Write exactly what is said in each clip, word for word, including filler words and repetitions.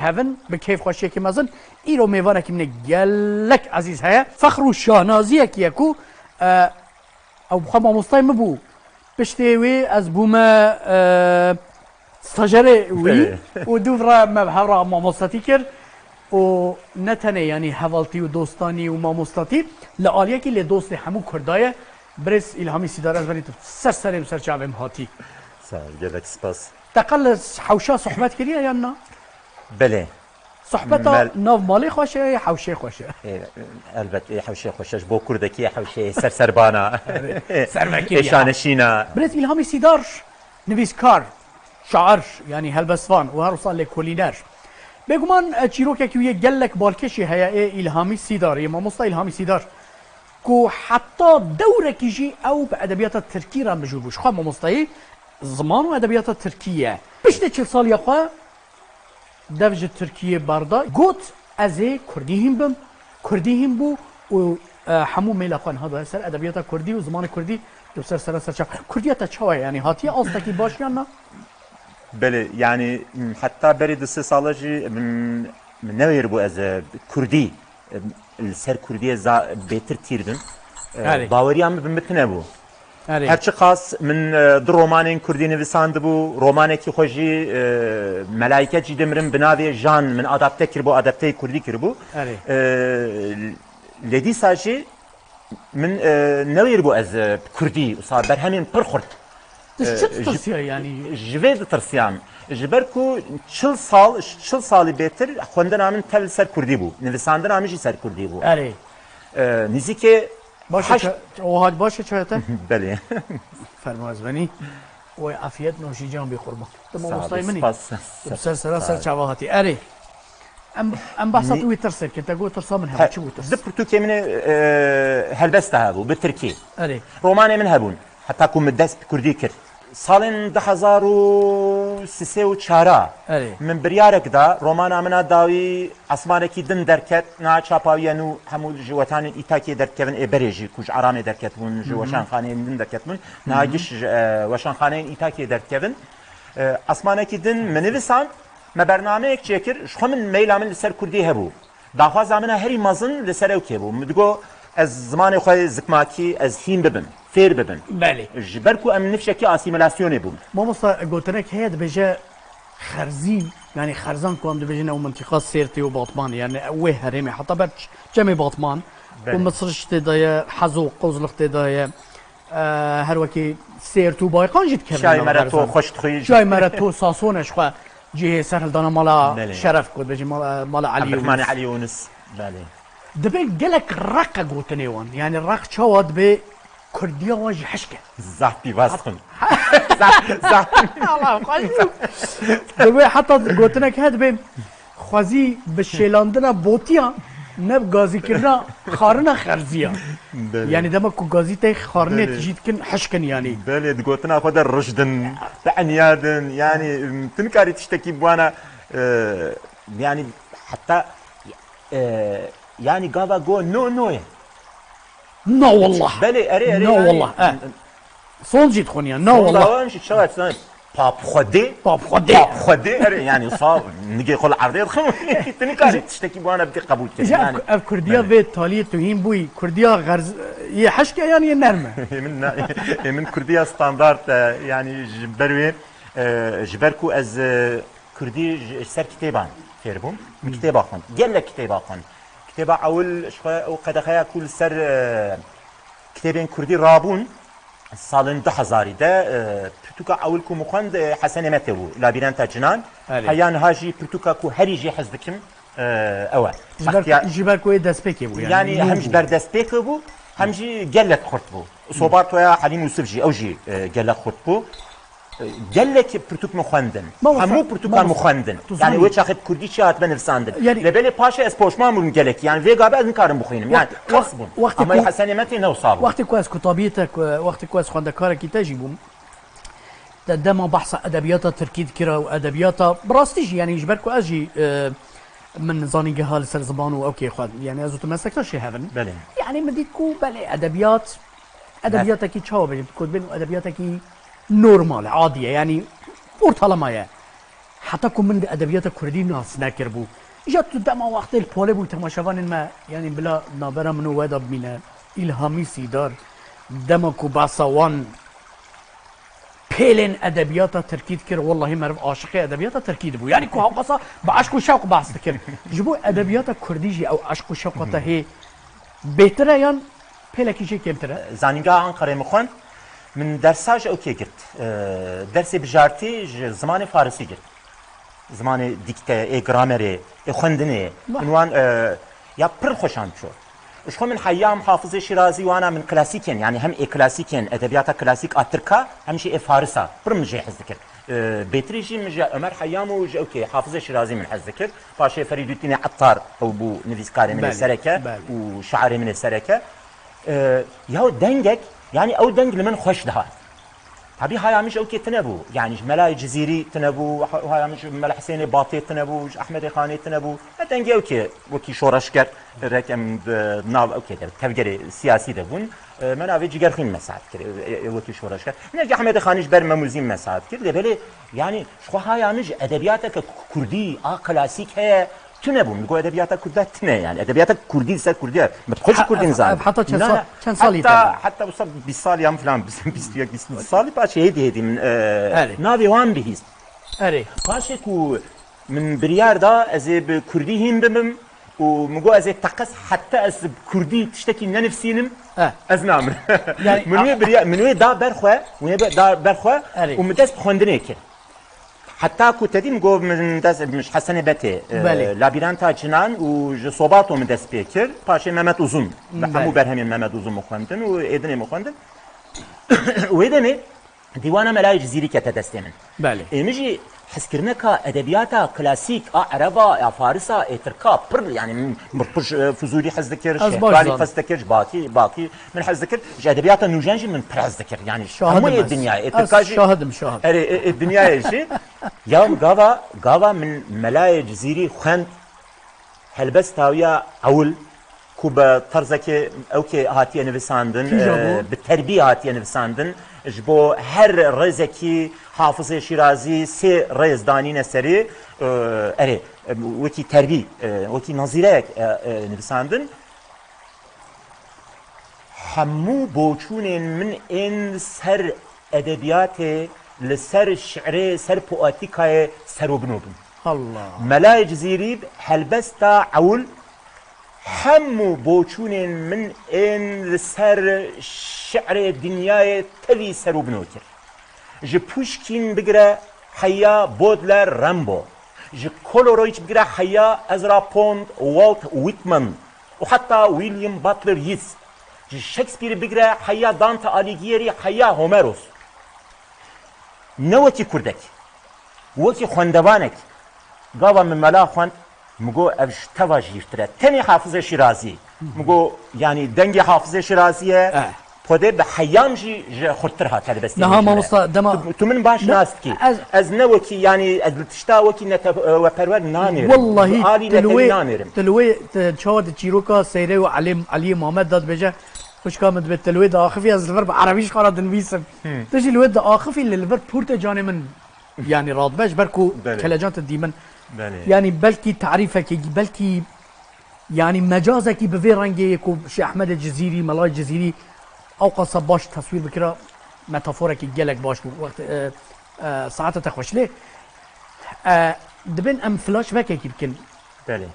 hevin, bi keyfxweşiyekî mezin. Îro mêvanekî min ê gelek ezîz heye. Fexr û şahnaziyekî ye ku, e, ew bi xwe mamostayê min bû. Piştê wê ez bûme, e, stajerê wî Belê. û dûv re me bi hev re mamostetî kir. Û ne tenê, yanî, hevaltî û dostanî û mamostatî, li aliyekî lê dostê hemû Kurda ye. Birêz Îlhamî Sîdar, ez benî tu ser serê û ser çavê min hatî. Sağ ol, gelek spas. Te qet li hewşa sohbet kiriye yan na? Belê. Sohbeta Mel- nav malê xweş e, hewşê xweş e? Ê, elbet, ê hewşê xweş e. Ji bo Kurdekî hewşê ser serbana. Servekiriya. Ê şaneşîna. Birêz Îlhamî Sîdar, nivîskar, şair, yanî helbestvan û her wisa lêkolîner. Bêguman, e, çîrokekî wî yê gelek balkêşî heye, ê Îlhamî Sîdar, yê mamosta Îlhamî Sîdar, ku heta dewrekî jî ew bi edebiyata tirkî re mijûl bû. Ji xwe mamostayî ziman û edebiyata tirkî ye. Piştê çil saliya xwe dev ji Tirkiyê berda. Got, "Ez ê Kurdî hîn bim." Kurdî hîn bû û, e, hemû mêla xwe niha daye ser edebiyata Kurdî û zimanê Kurdî. Tu ser sera ser çav. Kurdiya te çawa ye? Yanî hatiye astekî baş yan na? Belê, yanî, m, heta berê du sê sala jî min, min newêribû ez, e, Kurdî, e, li ser Kurdiyê za-, bêtir tîr bim. E, Erê. Baweriya min bi min tune bû. Erê. Her çiqas min, e, du romanên Kurdî nivîsandibû, romanekî xwe jî, e, Melayket jî dê mirim bi navê Jan min adapte kiribû, adapteyê Kurdî kiribû. Erê. E, lê dîsa jî min, e, newêribû ez, e, bi Kurdî, wisa berhemên pir xurt. Tu ji çi E, ji, ditirsiya yanî? Ji vê ditirsiyam. Ji ber ku çil sal, çil salî bêtir xwendina min tev li ser Kurdî bû. Nivîsandina min jî ser Kurdî bû. Erê. E, nizîkê Baş e heşt ça-, o hat baş e çaya te? Belê. Fermo ez benî. Oy afiyet noşîcan bî qurban. Tu Sağ ol, mamostayê min î. Spas. Tu ser sera Sağ ser ol. Çava hatî. Erê. Em, em behsa Ni- tu wî tirsê bikin. Te got tirsa min He, hebe. Çi bû tirs? Di pirtûkê min, e, helbesta hebû, bi tirkî. Erê. Romanê min hebûn. Heta ku min dest bi kurdî kir. Salên du hezar û sisê û çara Erê. Min biryarek da, romana min a dawî Esmanekî Din derket, niha çapa wî ye nû hemû ji wetanên Îtakê derdikevin, ê berê jî ku ji Aramê derketibûn, ji Hı hı. weşanxaneyên din derketibûn, niha Hı hı. giş ji, e, weşanxaneyên Îtakê derdikevin. E, Esmanekî Din min nivîsand, me bernameyek çêkir, ji xwe min meyla min li ser kurdî hebû. Daxwaza min a herî mezin li ser ew kê bû. Min digot, ez zimanê xwe yê zikmakî, ez hîn bibim, fêr bibim. Belê. Ji ber ku em nifşekî asîmîlasyonê bûn. Mamosta, gotinek heye dibêje xerzî, yanî xerzan ku em dibêjin ew mintîqa Sêrtê û Batmanê, yanî wê herêmê, heta ber ç-, çemê Batman, Belê. Ku Misriş tê de ye, Hezo, Qozlix tê de ye. E, her wekî Sêrt û Bayqan jî dikevin Çiyayê nav Mereto, Xweştxwî. Çiyayê Mereto, Sasone ji xwe cihê serhildana mala Belê. Şeref ku dibêjin mala, mala Elî Ebdurrahman Yûnis. Elî Yûnis. Belê. Dibê gelek req e gotinê wan. Yanî req çawa dibê kurdiya wan jî hişk e. Zaf pîvaz xwin. Zaf, zaf. Allah xweş bû. Dibê heta gotinek he dibê Xwezî bi şêlandina botiya, ne bi gazîkirina xarina xerziya. Belê. Yanî dema ku gazî tey xarinê Belê. Tijî dikin hişkin yanî. Belê, di gotina xwe de rijdin, te'niyadin, yanî, tu nikarî tiştekî bi wana, e, yanî heta, e, yanî gava go no no ye. Na wallah. Belê, erê, erê, Na yanî, wallah, e. Son jî dixwiniya. Na Son wallah. Dawa em jî çawa dizanî? Pap Xwedê. Pap Xwedê. Pap Xwedê, erê, yanî sa nigê xwe li erdê dixim. Tu nikarî tiştekî bi wana bikî qebûl kir. Ji yanî, ev, ev Kurdiya Belê. Vê taliyê tu hîn bûyî. Kurdiya xerz-, yê hişk e yan yê nerm e? Ê min na-, ê min Kurdiya standart e, yanî ji ber wê, e, ji ber ku ez, e, Kurdî ji, ji ser kitêban fêr bûm. Min kitêba xwend. Gelek kitêba xwend. Kitêba ewil ji xwe ew qedexeya ku li ser, e, kitêbên Kurdî rabûn, salên du hezarî de, e, pirtûka ewil ku min xwend, e, Hesenê Metê bû, Labîrenta Cinan. Erê. Heya niha jî pirtûka ku herî jê hez dikim, e, ew e. Ji ber, Bextiya- ji ber ku ê destpêkê bû, yanî, Yanî nû hem ji bû. Ber destpêkê bû, hem jî gelek xurt bû. Sobartoya Helîm Yûsif jî, ew jî, e, gelek xurt bû. E, gelek pirtûk min xwendin. Mamosta, Hemû pirtûkan min mamosta, xwendin. tu Yanî zanî- wê çaxê bi kurdî çi hatibê nivîsandin. Yanî- Lê belê paşê ez poşman bûm gelekî. Yanî vê gavê ez nikarim bixwînim. Yanî Wext-, wextê qers bûn. wextê Ama ku, Hesenê Metê ne wisa bû. Wextê ku ez kutabiyê te, ku, wextê ku ez xwendekarekî te jî bûm, te dema behsa edebiyata tirkî dikira û edebiyata bi rastî jî, yanî ji ber ku ez jî, e, min zanîngeha li ser ziman û ew kê xwend. Yanî ez û tu meslektaşê hev in. Belê. Yanî min dît ku belê edebiyat, Edebiyatekî çawa bêjim? Tu dibên edebiyatekî normal e, adî ye, yanî ortalama ye. Heta ku min di edebiyata kurdî nas nekiribû. Îja tu dema wextê li polê bû temaşevanên me, yanî bila navbera min û we de bimîne, Îlhamî Sîdar, dema ku behsa wan pêlên edebiyata tirkî dikir, wellahî meriv aşiqê edebiyata tirkî dibû. Yanî ku hewqasa bi eşq û şewq behs dikir. Ji bo edebiyata kurdî jî ew eşq û şewqa te hê bêtir e yan pêlekî jê kêmtir e? Zanîngeha Ankarayê min xwend, min dersa ji ewkê girt. E, dersê bijartî ji zimanê farisî girt. Zimanê dîkteyê, ê gramerê, ê xwendinê. Min wan, e, ya pir xweşan diçû. Ji xwe min heyam Hafizê Şîrazî wana min klasîkên, yanî hem ê klasîkên, edebiyata klasîk a tirka, hem jî ê farisa. Pir min jê hez dikir. E, bêtirî jî min ji Ömer Heyam û ji ewkê Hafizê Şîrazî min hez dikir. Paşê Ferîdûddînê Ettar ew bû nivîskarê min ê sereke û şairê min ê sereke. E, ya dengek, yanî ew deng li min xweş dihat. Tabî haya min ji ewkê tune bû. Yanî ji Melayê Cizîrî tune bû, ha-, haya min ji Mela Hisênê Batê tune bû, ji Ehmedê Xanê tune bû. Me dengê ewkê wekî şoreşger rek em di nav ewkê de, tevgerê siyasî de bûn. E, me navê Cigerxwîn me saet kir, e, e, wekî şoreşger. Min ji Ehmedê Xanî ji ber Memûzîn me saet kir. Lê belê, yanî, ji xwe haya min ji edebiyateke ku-, kurdî, a klasîk heye, tune bû. Min got edebiyata kurda tune, yanî. Edebiyata kurdî li ser kurdî ye. Min xwe ji kurdî nizanî. Heta çend sal, çend salî te bû? Heta wisa bîst sal yan filan, bîst, bîst û yek, bîst salî paşê hêdî hêdî min, e, navê wan bihîst. Erê. Paşê ku min biryar da, ez ê bi kurdî hîn bibim û min got, ez ê teqez heta ez bi kurdî tiştekî nenivîsînim, ez namirim. Yanî, min wê birya-, min wê da ber xwe, wê be-, da ber xwe û min dest bi xwendinê kir. Heta ku te dî min got, min dest, min ji Hesenê Betê, e, Labîrenta Cinan û ji Sobato min dest pê kir. Paşê Mehmet Uzun, hemû berhemên Mehmet Uzun min xwendin û êdinê min xwendin. Wê demê Dîwana Melayê Cizîrî kete destê min. Belê. Ê min jî hezkirineka edebiyata klasîk a ereba, ya farisa, ê tirka pir, yanî min, min pir ji, e, Fuzûlî hez dikir, Şêxgalî hez dikir, ji Bakî, Bakî min hez dikir, ji edebiyata nûjen jî min pir hez dikir. Yanî hemû ê dinyayê, ê tirka jî. Şahid im, şahid. Erê, ê, ê dinyayê jî. Ya gava, gava min Melayê Cizîrî xwend, Helbesta wî ya ewil ku bi terzekê ewkê hatiye nivisandin, e, bi terbî hatiye nivisandin, ji bo her rêzekî Hafizê Şîrazî sê rêz danîne serî, e, erê, e, wekî terbî, e, wekî nazîreyek, e, e, nivisandin. Hemû boçûnên min ên li ser edebiyatê, li ser şi'rê, ser poetîkayê serobino bin. Allah. Melayê Cizîrî helbesta ewil hemû boçûnên min ên li ser şi'rê dinyayê tevî serobino kir. Ji Puşkîn bigire heya Baudelaire, Rimbaud, ji Coleridge bigire heya Ezra Pound, Walt Whitman û heta William Butler Yeats, ji Shakespeare bigire heya Dante Alighieri, heya Homeros. Ne wekî kurdek, wekî xwendevanek. Gava min mela xwend, min got, ev ji te ve jîrtir e. Tenê Hafizê Şîrazî. Min got, yanî dengê Hafizê Şîrazî ye. Eh. Xwedê bi heyam jî ji xurttir hat helbestê. Niha mamosta dema tu, tu min baş nas dikî. Ez, ez ne wekî, yanî ez li tişta wekî neteweperwer nanêrim. Wellahî, alî tu li wê, tu li wê, tu çawa di çîroka Seyre û Elî, Elî Mamed de dibêje, xwişka min dibê tu li wê diaxivî, ez li vir bi erebî ji xwe re dinivîsim. Hmm. Tu jî li wê diaxivî, lê li vir pûrte canê min. Yanî radibê ji ber ku kelecan te dîmin. Belê. Yanî belkî tarîfekê, belkî yanî mecazekî bi vê rengê yê ku Şêx Ehmedê Cizîrî, Melayê Cizîrî ewqasa baş teswîr bikira, metaforekî gelek baş bû. Wext, e, e, saeta te xweş lê, e, dibên em flashbackekî bikin. Belê.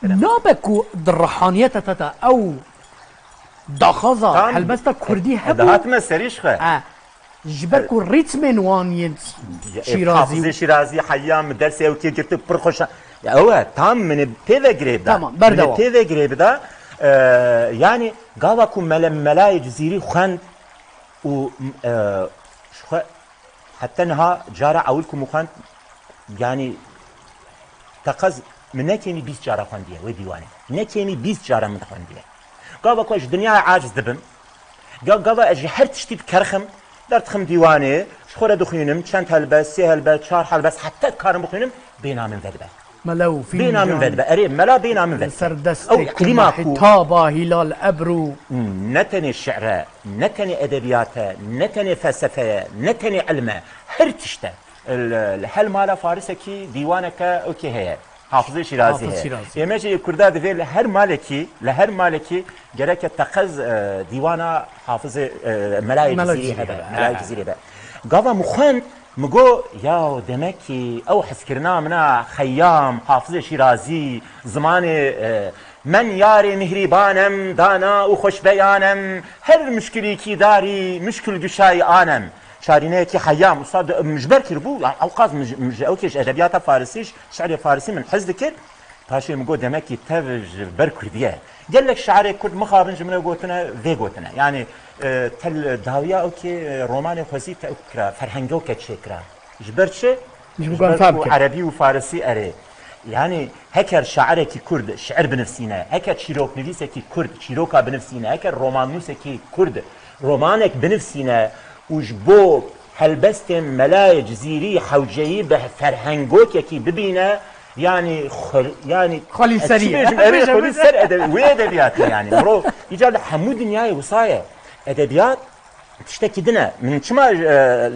Nabe ku di rihaniyeta te de ew daxwaza helbesta kurdî hebû. Dihatime serî ji xwe. E, ji ber ku rîtmên wan yên Şîrazî. Hafizê Şîrazî heya min dersê ew kê girtî pir xweş. Ya ew e, tam min ê pê ve girê bida. Tamam, berdewam. Min ê pê ve girê bida. E, yanî gava ku mele, Melayê Cizîrî xwend û, e, ji xwe Heta niha cara ewil ku min xwend, yanî teqez min ne kêmî bîst cara xwendiye wê dîwanê. Ne kêmî bîst cara min xwendiye. Gava ku ez ji dinyayê aciz dibim, ga-, gava ez ji her tiştî dikerxim, derdixim dîwanê, ji xwe re dixwînim, çend helbest, sê helbest, çar helbest, heta dikarim bixwînim, bêhna min vedibe. Mela û fîncan. Bêhna min vedibe. Erê, mela bêhna min vedibe. Li ser destê ku Mehtaba Hîlal Ebru. Ne tenê şi'r e, ne tenê edebiyat e, ne tenê felsefe ye, ne tenê ilm e. Her tişt e. Li, li her mala Farisekî dîwaneke okê heye. Hafizê Şîrazî Hafiz heye. Şîrazî. Ême jî Kurda divê li her malekî, li her malekî gereke teqez, e, dîwana Hafizê, e, Melayê Mela Cizîrî Cizîrî hebe. Hebe. Melayê Ha. Cizîrî hebe. Gava min xwend, min got, ya demekî ew hezkirina min a Xeyam, Hafizê Şîrazî, zimanê, e, men yarê mihrîbanem, dana û xweşbeyanem, her muşkilîkî darî, muşkil guşayî anem. Şarîneyekî Xeyam, usta, min ji ber kiribû, ya, ewqas min ji, min ji ew kê ji edebiyata farisî, ji şi'rê farisî min hez dikir. Paşê min got, demekî tev ji ber kurdî ye. Gelek şairê kurd mixabin ji min re gotine, vê gotine. Yanî, e, tel dawiya ew kê, e, romanê xwezî te kira, ferhengewke çêkira. Ji ber çi? Ji Ji ber ber ku erebî û farisî erê. Yanî, heker şairekî kurd şiir binivsîne, heker çîroknivîsekî kurd çîroka binivsîne, heker romannûsekî kurd romanek binivsîne û ji bo helbestên Melayê Cizîrî hewceyî bi ferhengokekî bibîne, yanî xwe-, yanî Xwelîserî çi ye. Bêjim, erê Bêje, xwelî bêje. Ser ede-, wê edebiyatê yanî. Miro, îcar li hemû dinyayê wisa ye. Edebiyat tiştekî din e. Min çima, e,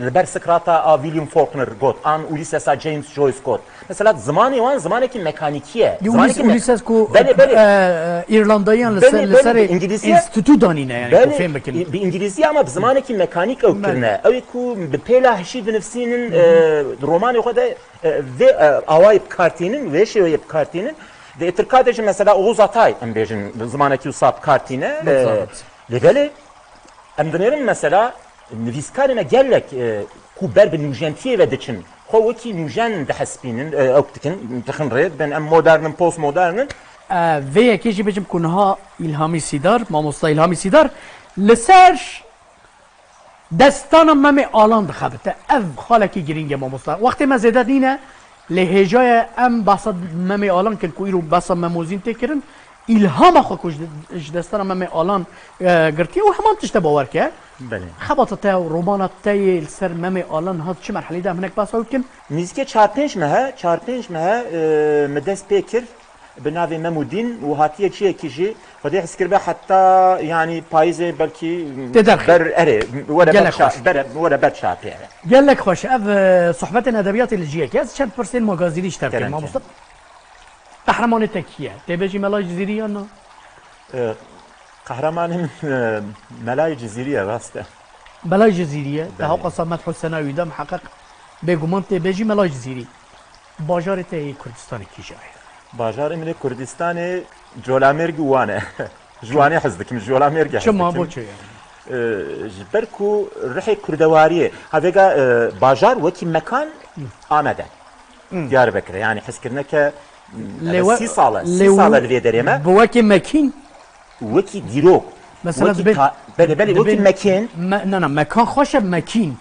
li ber Sikrata a William Faulkner got, an Ulyssesa James Joyce got? Mesela zimanê wan zimanekî mekanîkî ye. Ulysse-, Zimanekî me-, Ulysse ku, Belê, belê. e, e, Îrlandayiyan li Belê, ser, li belê, serê bi îngilîzî ya. Enstîtû danîne, yani, ku Belê, fêm bikin. Bi îngilîzî ya, ama bi zimanekî mekanîk ew Belê. Kirine. Ew ê ku bi pêla hişî dinivsînin, Hı hı. e, romanê xwe de, e, vê, e, awayê bikartînin, vê şêweyê bikartînin. Di Tirka de jî mesela Oğuz Atay, em bêjin, bi zimanekî wisa bikartîne. Oğuz E, Atay. Lê belê, Em dinêrin mesela nivîskarê me gelek, e, ku ber bi nûjentiyê ve diçin, xwe wekî nûjen dihespînin, e, ew dikin, dixin rê, dibên em modern in, postmodern in. E, vê yekê jî bêjim ku niha Îlhamî Sîdar, mamosta Îlhamî Sîdar, li ser destana Memê Alan dixebite. Ev xalekî girîng e mamosta. Wextê me zêde nîne, Lê hêja ye em behsa Memê Alan kin ku îro behsa Mem û Zîn tê kirin, îlhama xwe ku ji, ji destana Memê Alan, e, girtiye û heman tişt e bawer ke. Belê. Xebata te û romana te yê li ser Memê Alan hat çi merhelê de em hinek behsa wê bikin? Nîzikê çar pênc mehe, çar pênc mehe, e, min dest pê kir bi navê Mem û Dîn û hatiye ciyekî jî Xwedê hizkiribe heta, yanî, payîzê belkî Tê derxê. Ber, erê, were ber Gelek ça-, xweş. Bere, were ber çapê, erê. Gelek xweş. Ev, e, sohbetên edebiyatê li ciyekê. Ez çend pirsên magazînî ji te bikim, Kerem mamoste. Qehremanê te kî ye? Tê bêjî Melay Cizîrî yan na? E, qehremanê min, e, Melayê Cizîrî ye, rast e. Belay Cizîrî ye. Te Belê. Hewqasa Medh û Sena wî da miheqeq bêguman tê bêjî Melay Cizîrî. Bajarê te yê Kurdistanê kîja ye? Bajarê min ê Kurdistanê Colemêrg û Wan e. Ji Wanê hez dikim, ji Colemêrgê hez Çima, dikim. Bo çi yani? Ee, ji ber ku rihê kurdewariyê, ha vêga, e, bajar wekî mekan Amed e. Diyarbekir e. Yani hezkirineke, Lê e, we-, sî sal e, lê sî sal e we-, li vê derê me. Bi wekî mekîn? Wekî dîrok. Mesela Wekî dibê-, ka-, belê, belê, wekî dibê-, mekên. Me-, na, na, mekan xweş e, mekîn.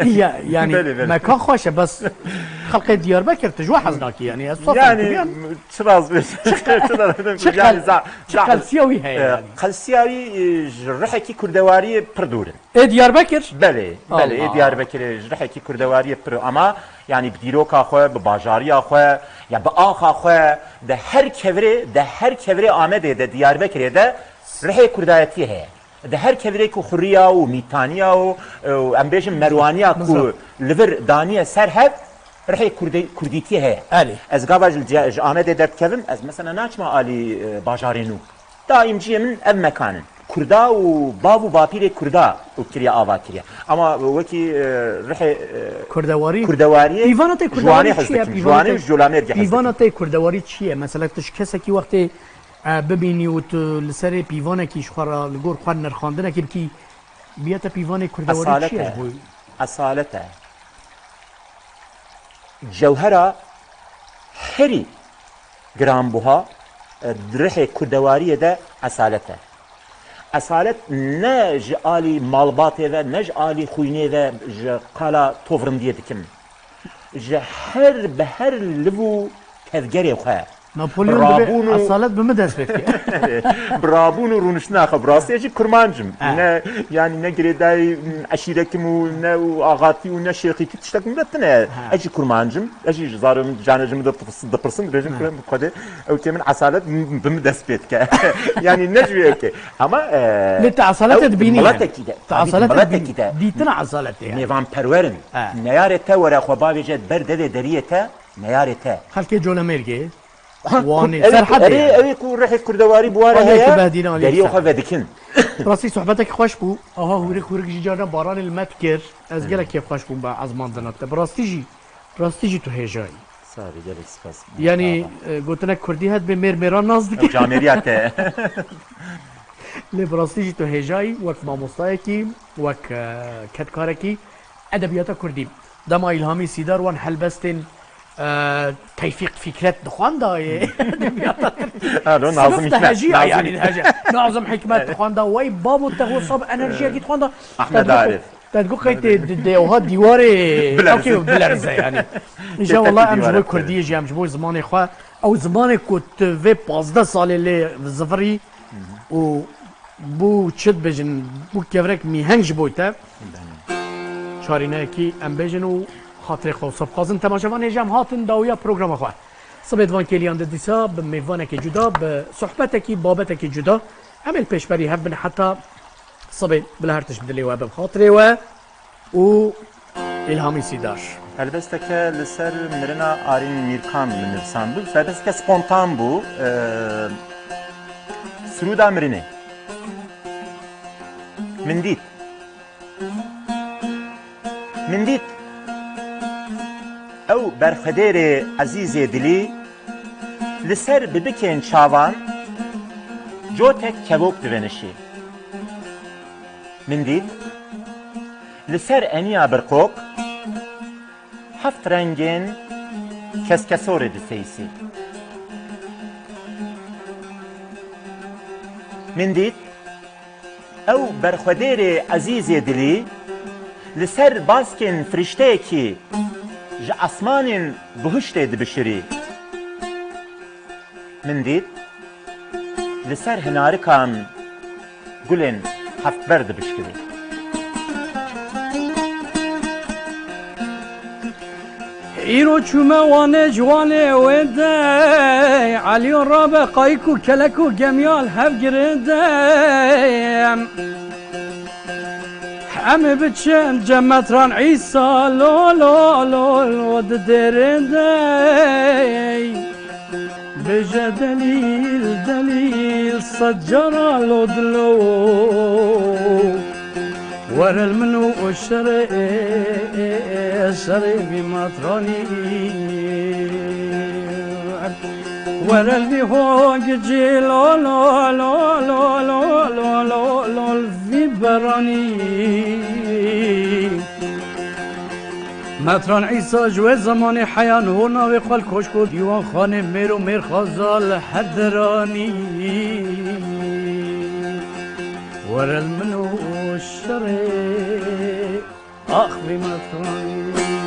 Ya, yani, Belê, belê. Mekan xweş e, bes xelkê Diyarbekir tu ji we hez nakî, yani, ez safan Yani, kubiyan. Çi raz bê? Çi qe-, Çi raz bê? çi Yani, qel-, za-, çi za-, qelsiya wî heye, e, yani? Qelsiya wî, e, ji rihekî kurdewariyê pir dûr in. Ê Diyarbekir? Belê, belê, ê Allah. Diyarbekirê ji rihekî kurdewariyê pir, ama, yani, bi dîroka xwe, bi bajariya xwe, ya bi axa xwe, de her kevirê, de her kevirê Amedê de, Diyarbekirê de rihê kurdayetiyê heye. Di her kevirê ku xuriya û mîtaniya û, û em bêjin merwaniya ku Bizar. Li vir daniye ser hev, rihê kurdê-, kurdîtiyê heye. Erê. Ez gava ji, ji Amedê derdikevim, ez mesela naçime alî, e, bajarê nû. Daîm ciyê min ev mekan in. Kurda û bav û bapîrê kurda û kiriye ava kiriye. Ama wekî, e, rihê, e, Kurdewarî? Kurdewariyê Pîvana te ji Kurdewarî Wanê çi hez ye? dikim. Ji Pîvana Wanê te, û ji Colemêrgê hez pîvana dikim. Te Kurdewarî çi ye? Mesela tu ji kesekî wextê e, bibînî û tu li serê pîvanekî ji xwe re, li gor xwe nirxandinekê bikî, biyete pîvanê kurdewarî Esalet çi ye e. ji bo? Esalet e. Cewhera herî giranbuha, e, di rihê kurdewariyê de esalet e. Esalet ne ji alî malbatê ve, ne ji alî xwînê ve ji qala tovrindiyê dikim. Ji her, bi her liv û tevgerê xwe. Napolyon dibê esalet bi min dest pê dike. Bi rabûn û rûniştina xwe, bi rastî ez jî kurmanc im. Ne, yanî ne girêdayî eşîrekim û ne û axatî û ne şêxîtî tiştek min ve tune ye. Ez jî kurmanc im. Ez jî ji zarê min, canê ji min de dipirsin, dibêjim, kurê min, Xwedê, ew kê min esalet bi min dest pê dike. Yanî ne ji wê ew kê. Ama, e, lê te esaletê dibînî, miletekî de. Tu esaletê dibînî. Dîtina esaletê ye. Mêvanperwer in. Neyarê te were xwe bavêje ber devê deriyê te, neyarê te. Xelkê Colemêrgê. Wanê, Serhedê. Erê, ew ê ku rihê kurdewarî bi ware heye, deriyê xwe vedikin. Rastî sohbetek xweş bû. Aha, hûrik hûrik jî carna baranê li me dikir. Ez gelek kêfxweş bûm bi ezmandina te. Bi rastî jî, rastî jî tu hêjayî. Sarî, gelek spas. Yanî, e, gotinek kurdî het bê mêr mêran nas dike. Camêriya te. Lê bi rastî jî tu hêjayî wek mamostayekî, wek, e, kedkarekî edebiyata kurdî. Dema Îlhamî Sîdar wan helbestên, e, Tevfîq Fikret dixwanda yê edebiyata tirkî. Ha, lo Nazım Hikmet. Sınıfta heciya Nazım yani, hece. Nazım Hikmet dixwanda, wey babo te ho sab enerjiyekî dixwanda. Ahmet Arif. Te digot qey tê di, dê oha dîwarê bilerize yani. Îja wela em ji bo kurdiyê jî, em ji bo zimanê xwe, ew zimanê ku tu vê pazdeh salê lê zivirî û bû çi dibêjin, bû kevirek mîheng ji bo te. Çarîneyekî em bêjin û xatirê xwe wisa bixwazin. Temaşevanê jî em hatin dawiya programa xwe. Sibê di van kêliyan de dîsa bi mêvanekî cuda, bi sohbetekî, babetekî cuda em ê li pêşberî hev bin heta sibê. Bila her tişt bi dilê we be, bi xatirê we û Îlhamî Sîdar. Helbesteke li ser mirina Arîn Mîrkan min nivisandibû. Helbesteke spontan bû. Ee, Sirûda mirinê. Min dît. Min dît. Ew berxwedêrê ezîzê dilî li ser bibikên çavan cotek kevok divenişî. Min dît, li ser eniya birqok heft rengên keskesorê diseyisî. Min dît, ew berxwedêrê ezîzê dilî li ser baskên firişteyekî ji esmanên buhiştê dibişirî. Min dît, li ser hinarikan gulên heftber dibişkivî. Îro çûme Wanê, ji Wanê wê de Elî û Rabe, qayik û kelek û gemiya li hev girê de. Em ê biçin cem Metran Îsa, lo, lo, lo, lo, di dêrê de. Bêje delîl, delîl, sed cara lo dilo. Were li min û şerê, şerê vî matranî. Were li vî hogicî lo, lo, li vî beranî. Metran Îsa ji wê zemanê heya niho navê xwe li koşk û dîwanxanê mêr û mêrxaza li her der anî. Were li min û şerê, ax vî Metranî.